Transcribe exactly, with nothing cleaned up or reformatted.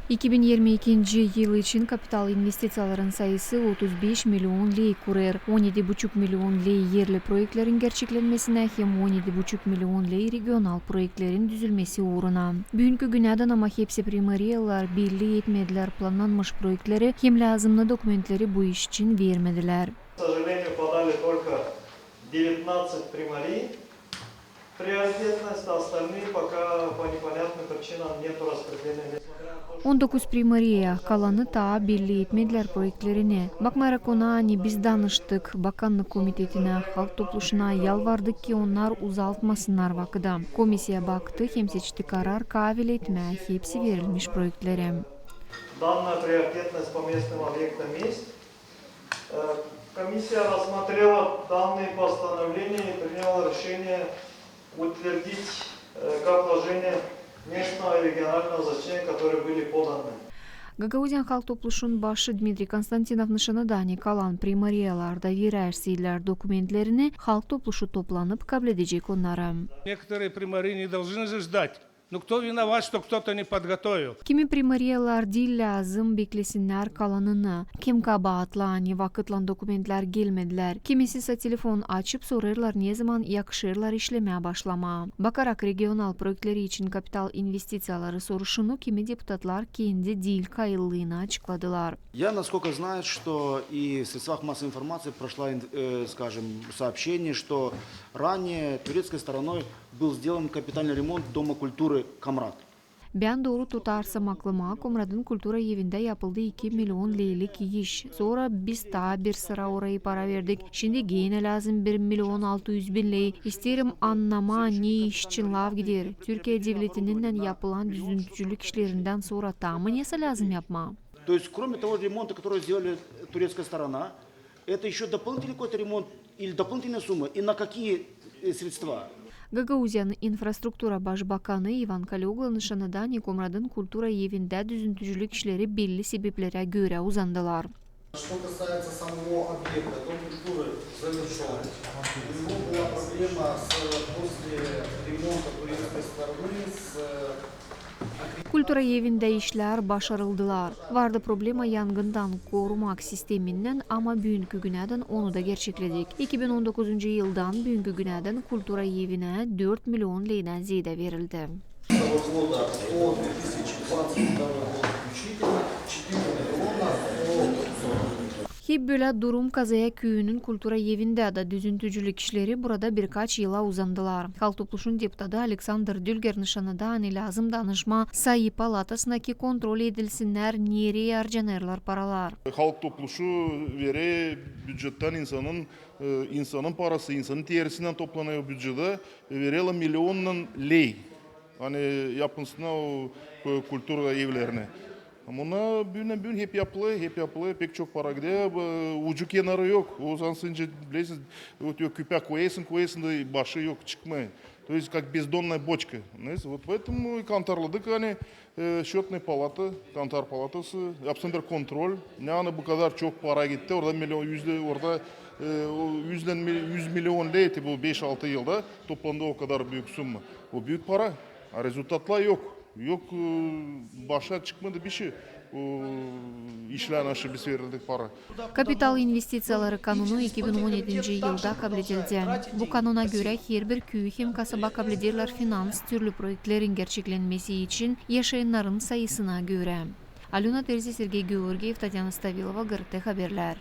İki bin irmi ikinci yıl için kapital investiţiyaların sayısı otuz beş milion ley kurêr. On edi buçuk milion ley erli proektlerin gerçeklenmesinä hem on edi buçuk milion ley regional proektlerin düzülmesi uuruna. Büünkü günädän ama hepsi primariyalar belli etmedilär plannanmış proektleri hem lääzımnı dokumentleri bu iş için vermedilär. К сожалению, подали только девятнадцать примарий. Приоритетность, а остальные пока по непонятным причинам нету распределения. Несмотря на то, что On dokuz primariya, kalanı taa belli etmedilär proektlerini. Bakmayarak ona, ani biz danıştık Bakannık komitetinä, Halk Topluşuna, yalvardık, ki onnar uzaltmasınnar vakıdı. Komisiya baktı hem seçti karar kavel etmää hepsi verilmiş proektleri. Данная приоритетность по местным объектам есть. Э, комиссия рассмотрела данные постановления и приняла решение утвердить, э, как вложения местного и регионального значения, которые были поданы. Gagauziyanın Halk Topluşunun başı Dmitriy Konstantinov nışannadı, ani kalan primariyalar da vererseydilär dokumentlerini, Halk Topluşu toplanıp kabledecek onnarı. Некоторые примарии не должны же ждать. Ну, кто виноват, что кто-то не подготовил? Kimi primariyalar diil lääzım beklesinnär kalanını. Kim kabaatlı, ani vakıtlan dokumentlär gelmedilär. Kimisisä telefon açıp sorêrlar, nezaman yakışêrlar işlemää başlamaa. Bakarak regional proektleri için kapital investiţiyaları soruşunu, kimi deputatlar kendi diil kayıllını açıkladılar. Я, насколько знаю, что и в средствах массовой информации прошла, э, скажем, сообщение, что ранее турецкой стороной был сделан капитальный ремонт Дома культуры «Комрат». Bän dooru tutarsam aklıma, Komradın kultura evindä yapıldı iki milion leylik iş. Sora biz taa bir sıra orayı para verdik. Şindi genä lääzım bir milion altı üz bin ley. İsteerim annamaa, ne iş için laf gider. Türkiye devletininnän yapılan düzüntücülük işlerindän sora taa mı nesä lääzım yapmaa? То есть, кроме того ремонта, который сделали турецкая сторона, это ещё дополнительный какой-то ремонт или дополнительная сумма, и на какие, э, средства? Gagauziyanın infrastruktura başbakanı İvan Kalugla nışannadı, ani Komradın kultura evindä düzüntücülük işleri belli sebeplerä görä uzandılar. Что касается самого объекта, Дом культуры завершён. У него была проблема с, после ремонта турецкой стороны с Kultura evindä işlär başarıldılar. Vardı problema yangından korumak sisteminnän, ama büünkü günädän onu da gerçekledik. İki bin on dokuzuncu yıldan büünkü günädän kultura evinä dört milion leydän zeedä verildi. С этого года по две тысячи двадцать второй год включительно четыре миллиона сто сорок. Hep bölä durum Kazaya küüyünün kultura evindä dä. Düzüntücülük işleri burada birkaç yıla uzandılar. Halk Topluşunun deputatı Aleksandr Dülger nışannadı, ani lääzım danışmaa Sayı palatasına, ki kontrol edilsinnär, nereyi arcanêrlar paralar. Halk Topluşu verer bücettän insanın, e, insanın parası, insanın terisinnän toplanêr bücedä, e, vererlär milionnarlan ley. Ani yapılsın o, e, kultura evlerini. Ama ona büündän-büün hep yapılêr, hep yapılêr, pek çok para gider, e, ucu kenarı yok. O zaman sence, bilersin, o, o küpä koyarsın, koyarsın da başı yok, çıkmêêr. То есть, как бездонная бочка. Neyse, вот поэтому kantarladık, ani, e, счётная палата, kantar palatası yapsın bir kontrol. Ne ani bu kadar çok para gitti, orada milion, üz, orada, e, o üzlän mil-, üz milion ley, bu beş-altı yılda toplandı o kadar büük summa. O büük para, a rezultatlar yok. Yok, e, başa çıkmadı bişey. O işlär için biz verildik para. Kapital investiţiyaları kanunu iki bin on edinci yılda kabledildi. Bu kanuna görä herbir küüy hem kasaba kablederlär finans türlü proektlerin gerçeklenmesi için yaşayannarın sayısına görä. Alöna Terzi, Sergey Georgiev, Tatyana Stavilova, GRT Haberlär.